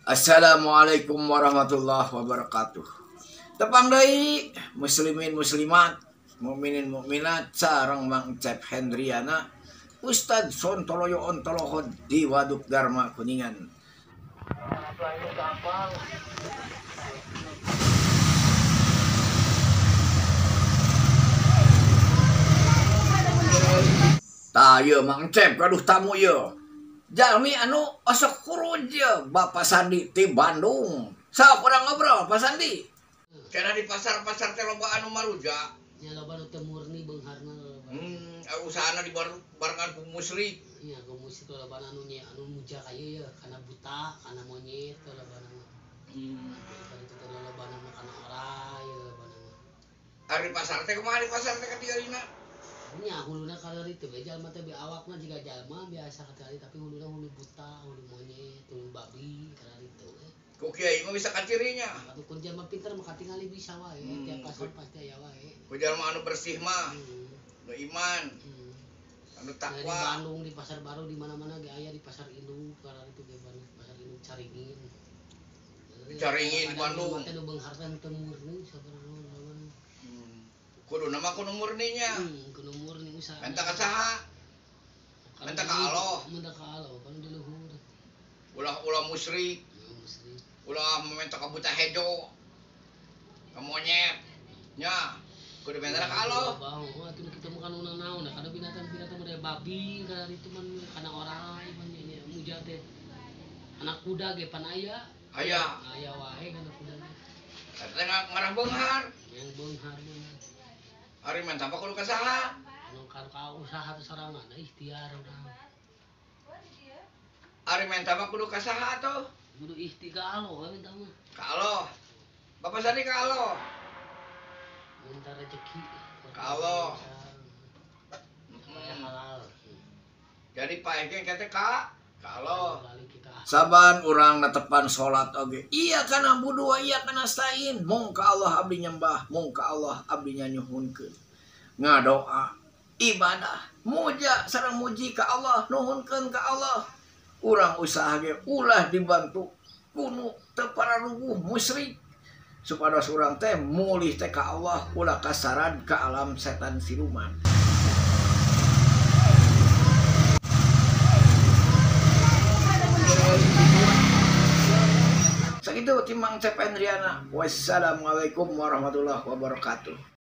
Assalamualaikum warahmatullahi wabarakatuh. Tepang deui muslimin muslimat, mukminin mukminat sareng Mang Cep Hendriana, Ustad Sontoloyo Ontolohod di Waduk Dharma Kuningan. Tah ieu Mang Cep gaduh tamu ieu. Jalmi anu osok kuruj Bapak Sandi ti Bandung. Sok urang ngobrol Pak Sandi. Karena di pasar-pasar teh loba anu maruja. Nya loba nu teu murni beungharna loba. Usahana di barengan ku musyrik. Nya ku musyrik loba anu nya anu muja ka ieu ye, kana buta, kana monyet loba mah. Kana itu teh loba mah kana oray loba mah. Ari pasar teh kumaha di pasar teh katingalina? Nya huluna kaleurit teh jalma teh awakna jiga jalma biasa katingali tapi huluna hulu buta, hulu monyet, hulu babi kararitu we. Ku kiai mah bisa kacirinya. Atuh kun jalma pinter mah katingali bisa wae, tiap pasar pasti aya wae. Ku jalma anu bersih mah, nu iman, anu takwa. Di Bandung, di Pasar Baru, di mana-mana ge aya, di Pasar Induk kararitu ge Bandung, Pasar Induk Caringin. Caringin di Bandung. Teh nu beunghar teh teu murni sabarang. Kudu nama kudu murninya. Kudu murni usaha. Minta ka saha? Minta ka Allah. Minta ka Allah, kan di luhur. Ulah-ulah musyrik. Ulah meminta ka buta hejo. Ka monyet. Nya, kudu minta ka Allah. Wah, atuh kitu mah kan naon, kana binatang-binatang model babi kana itu mah kana oray mah nya muja teh. Anak kuda ge pan aya. Aya. Aya wae kana kuda. Eta ngarah beunghar. Yang beunghar mah. Ari menta mah kudu ka saha? Anu ka usaha teh sorangan ikhtiar urang. Ari menta mah kudu ka saha atuh? Kudu ikhtiar ka Allah we menta mah. Ka Allah. Bapak Sandi ka Allah. Minta rezeki ka Allah. Supaya halal. Jadi paeh ge teh ka Allah. Saban urang netepan salat oge. Iya kana budu iya kana stain. Mung ka Allah abdi nyembah, mung ka Allah abdi nyuhunkeun. Ngadoa, ibadah, muja sareng muji ka Allah, nuhunkeun ka Allah. Urang usaha ge ulah dibantu kunu teu pararuguh musyrik. Supados urang teh mulih teh ka Allah, ulah kasarad ka alam setan siluman. Sakitu timang Cep Hendriana. Wassalamualaikum warahmatullahi wabarakatuh.